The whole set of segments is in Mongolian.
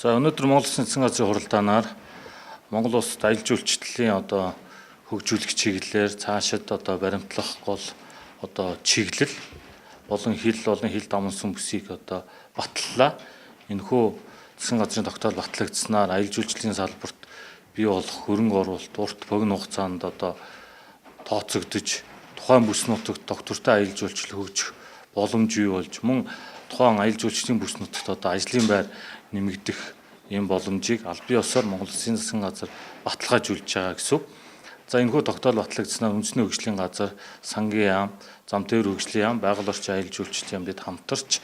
За, өнөөдөр Монгол Улсын засгийн газрын хуралдаанаар Монгол улсад аялал жуулчлалын одоо хөгжүүлэх чиглэлээр цаашид одоо баримтлах гол одоо чиглэл болон хил дамнасан бүсийг одоо баталлаа. Энэхүү засгийн газрын тогтоол батлагдсанаар аялал жуулчлалын салбарт бий болох хөрөнгө оруулалт урт богино хугацаанд одоо тооцогдож, тухайн бүс нутагт тогтвортой аялал жуулчлал хөгжих боломж бий болж, мөн тухайн аялал жуулчлалын бүс нутагт одоо ажлын байр нэмэгдэх ийм боломжийг албан ёсоор Монгол Улсын засгийн газар баталгаажуулж байгаа гэсэн үг. За, энэхүү тогтоол батлагдсанаар үндэсний хөгжлийн газар, сангийн яам, зам тээврийн хөгжлийн яам, байгаль орчин аялал жуулчлалын яам бид хамтарч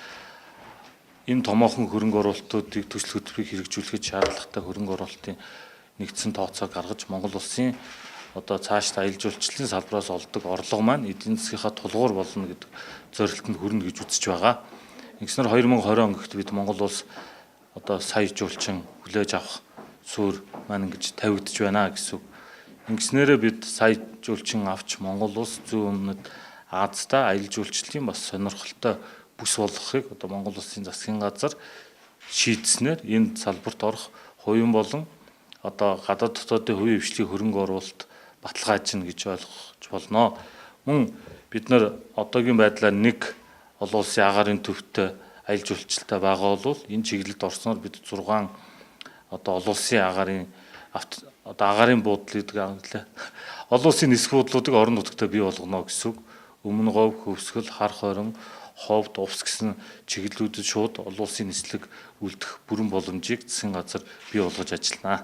энэ томоохон хөрөнгө оруулалтуудыг, төсөл хөтөлбөрийг хэрэгжүүлэхэд шаардлагатай хөрөнгө оруулалтын нэгдсэн тооцоо гаргаж, Монгол улсын одоо цаашдаа аялал жуулчлалын салбараас олдог орлого маань эдийн засгийнхаа тулгуур болно гэдэг зорилтод хүрнэ гэж үзэж байгаа. Ингэснээр 2020 он гэхэд бид Монгол улс одоо сая жуулчин хүлээж авах суурь маань ингэж тавигдж байна гэсэн үг. Ингэснээрээ бид сая жуулчин авч, Монгол улс зүүн өмнөд Азидаа аялал жуулчлалын бас сонирхолтой бүс болгохыг одоо Монгол Улсын засгийн газар шийдснээр энэ салбарт орох хувийн болон одоо гадаад дотоодын хувийн хвшлийн хөрөнгө оруулалт баталгаажна гэж ойлгож болно. Мөн бид нар одоогийн байдлаар нэг олон улсын агаарын төвтэй аялал жуулчлалтай байгаа бол энэ чиглэлд орсноор бид 6 одоо олон улсын агаарын одоо агаарын буудлын гэдэг англиа олон улсын нисэх буудлуудыг орон нутагтаа бий болгоно гэсэн үг. Өмнө говь, Хөвсгөл, Хар хорин, Ховд, Увс гэсэн чиглэлүүдэд шууд олон улсын нислэг үлдэх бүрэн боломжийг засгийн газар бий болгож ажиллана.